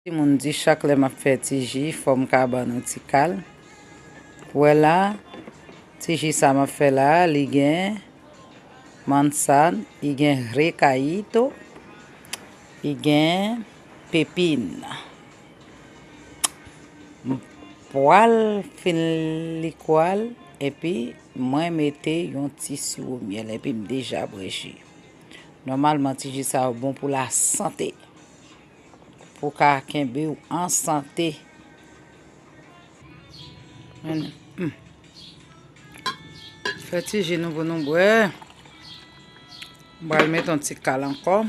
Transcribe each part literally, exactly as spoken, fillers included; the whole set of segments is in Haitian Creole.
Timoun di chak lè m ap fè ti ji, fò m ka ban nou ti kal. Wè la, ti ji sa m ap fè la, li gen mansan, li gen rekayito, li gen pepin. M pral fin likwa l, epi mwen mete yon ti siwo myèl, epi m deja bwè ji. Nòmalman, ti ji sa yo bon pou lasante. Pou w ka kenbe w an sante. Men, hmm. Fè ti ji nou pou nou bwè. M pral met yon ti kal ankò.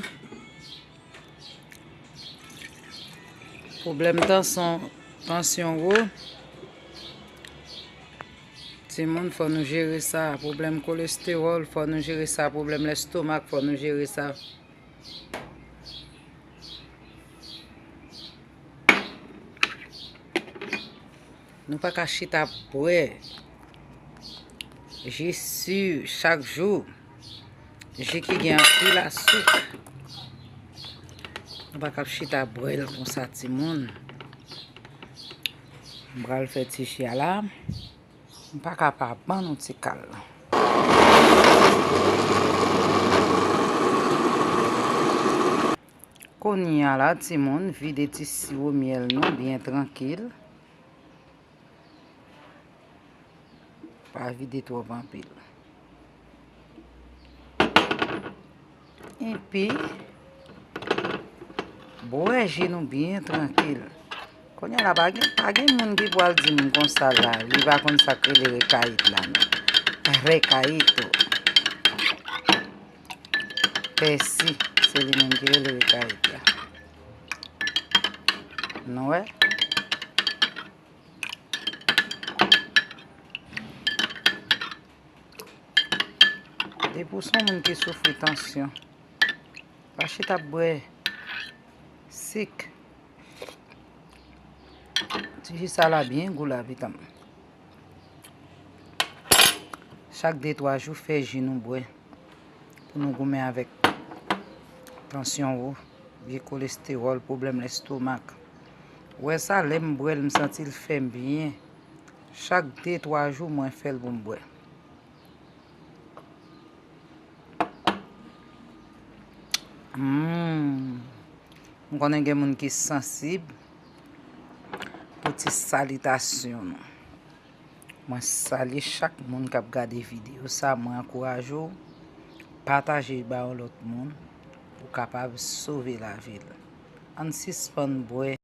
Pwoblèm tansyon, tansyon wo. Timoun, fò nou jere sa. Pwoblèm kolestewòl, fò nou jere sa. Pwoblèm lestomak, fò nou jere sa. Nou pa ka chita bwè ji si chak jou, ji ki gen anpil asik. Nou pa ka chita bwè l konsa, timoun. M pral fè ti ji a la. M pa ka pa ban nou ti kal la. Kounye a la, timoun, vide ti siwo myèl nou byen trankil. Pa vide twòp anpil. Epi, bwè ji nou byen trankil. Kounye a la, pa gen, pa gen moun ki pral di m konsa la, li pa konn sa k rele rekayit la, non. Rekayito. Pèsi, se li menm ki rele rekayit la. Nou wè? Depi w se yon moun ki soufri tansyon, pa chita ap bwè sik. Ti ji sa la byen gou la, pitanm. Chak de twa jou, fè ji nou bwè. Pou nou goumen avèk tansyon wo, vye kolestewòl, pwoblèm lestomak. Ou wè sa, lè m bwè l, m santi l fè m byen. Chak de twa jou, mwen fè l pou m bwè. Hmm. M konnen gen moun ki sansib pou ti salitasyon nou. Mwen salye chak moun k ap gade videyo sa, mwen ankouraje w pataje ba yon lòt moun pou kapab sove lavi l. Ann sispann bwè